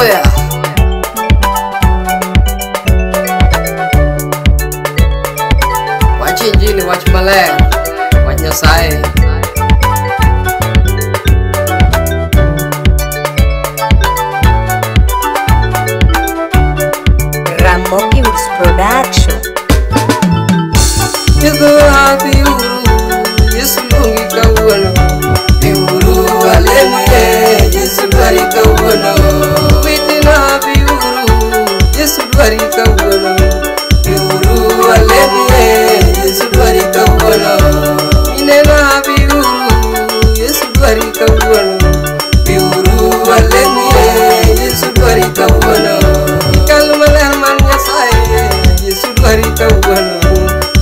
Hallelujah. Wach Injili, wach maler, wach Nyasaye. Ramogi Production. Yedhoa biuru, Yesu luongi kawuono. Biuru walemie, Yesu dwari kawuono. Witina biuru, Yesu dwari kawuono. Biuru walemie, Yesu dwari kawuono. Minena biuru, Yesu dwari kawuono. Biuru walemie, Yesu dwari kawuono. Hekalu maler mar Nyasaye, Yesu dwari kawuono.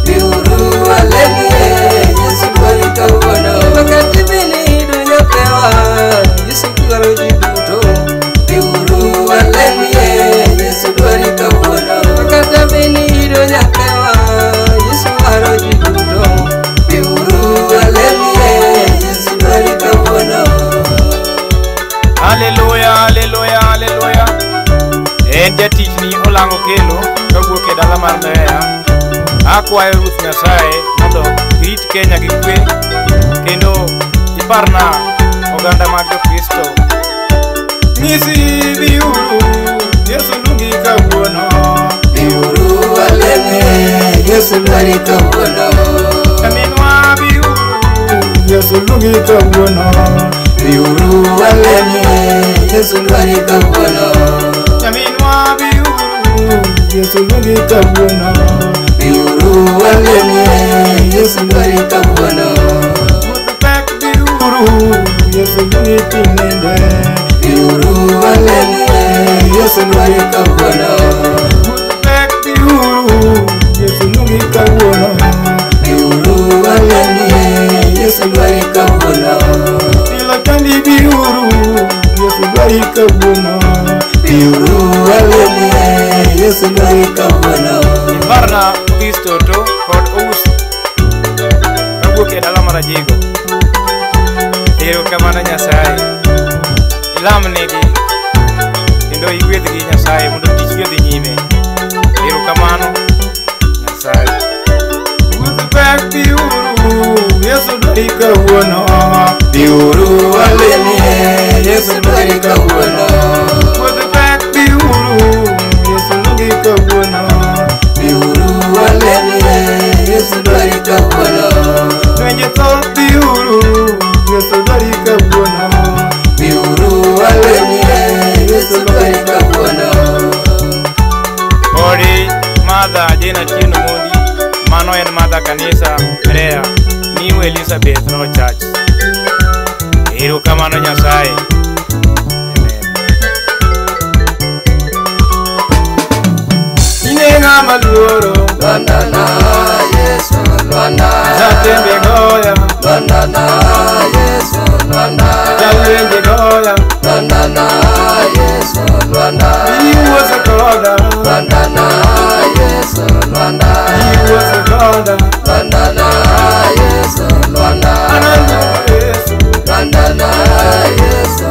Biuru walemie, Yesu dwari kawuono. Wakati bini dunya pewa, Yesu dwaro ji duto. Biuru walemie, Yesu dwari kawuono. Wakati bini dunya pewa, Yesu dwaro ji duto. Biuru walemie, Yesu dwari kawuono. Haleluya, haleluya, haleluya. En jatichni Olango Kelo kawuok e dala mar Mbeya. Akwayo Ruoth Nyasaye mondo irit Kenya gi kwe kendo iparna oganda mag Jokristo. Nyisi biuru, Yesu luongi kawuono. Biuru walemie, Yesu dwari kawuono. Nyaminwa biuru, Yesu luongi kawuono. Biuru walemie, Yesu dwari kawuono. Nyaminwa biuru, Yesu luongi kawuono. Biuru walemie, Yesu dwari kawuono. Wuoth pek biuru, Yesu luongi tinende. Biuru walemie, Yesu dwari kawuono. Wuoth pek biuru, Yesu luongi kawuono. Biuru walemie, Yesu dwari kawuono. Pilo chandi biuru, Yesu dwari kawuono. Biuru walemie, Yesu dwari kawuono. Iparna Odhis Toto kod Ous kawuok e dala mar Ajigo. Erokamano Nyasaye. Ilamnegi kendo igwedhgi Nyasaye mondo tichgi odhi nyime. Erokamano Nyasaye. Wuoth pek biuru, Yesu dwari kawuono. Biuru walemie, Yesu dwari kawuono. Wuoth pek biuru, Yesu luongi kawuono. Biuru walemie, Yesu dwari kawuono. Lwenje thoth biuru, Yesu dwari kawuono. Biuru walemie, Yesu dwari kawuono. Odi Martha Jane Atieno Mondi, mano en Martha kanisa Mbeya, New Elizabeth Road Church. Erokamano Nyasaye. Amen. Ine ng'ama luoro, Lwanda na Yesu, Lwanda. Jatembe goya, Lwanda na Yesu, Lwanda. Jalwenje goya, Lwanda na Yesu, Lwanda. Iwuotho koda, Lwanda na Yesu, Lwanda. Iwuotho koda, Lwanda na Yesu, Lwanda. An aluwo Yesu, Lwanda na Yesu,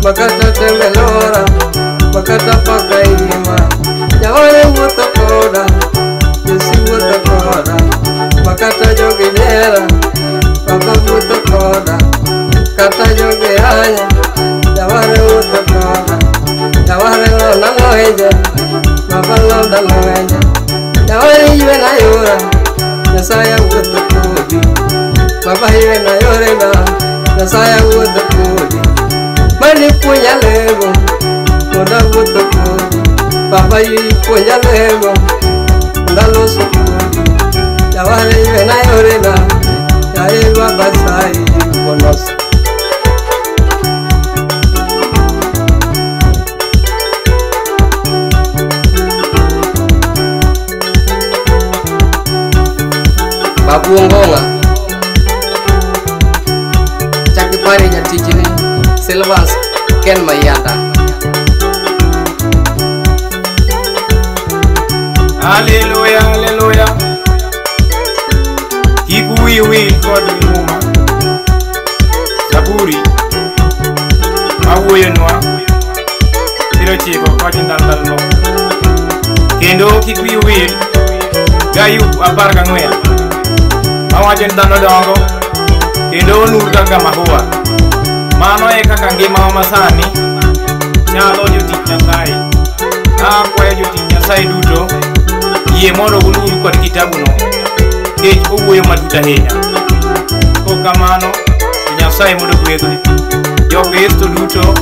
Makata tembe lora, makata paka ima. Jaware wuotho koda, Yesu wuotho koda. Makata jogi nera, Baba wuotho koda. Kata jogi anya, Jaware wuotho koda. Jaware londa lwenje, Baba londa lwenje. Jaware ywena yora, Nyasaye wuotho kodi. Baba ywena yorena, Nyasaye wuotho kodi. Mani puonja lemo, mondo awuotho kodi. Baba puonja lemo, mondo aloso kodi. Jaware ywena yorena, yaye Baba sayi wuonos. Babu Ongonga, chak ipare jatichni Silvas Ken Mayanda. Haleluya, haleluya. Kik wiyi wil kod Muma. Zaburi mawuoyonwa 90 kod ndalndalno. Kendo kik wiyi wil gi Ayub 14 mawacho ni dhano dongo kendo onur kaka mahua. Mano e kaka ngimawa masani chalo jotich Nyasaye. Akwayo jotich Nyasaye duto yie mondo uluw kod kitabuno nikech owuoyo matut ahinya. Kok kamano, to Nyasaye mondo ogwedhu. Jokristo duto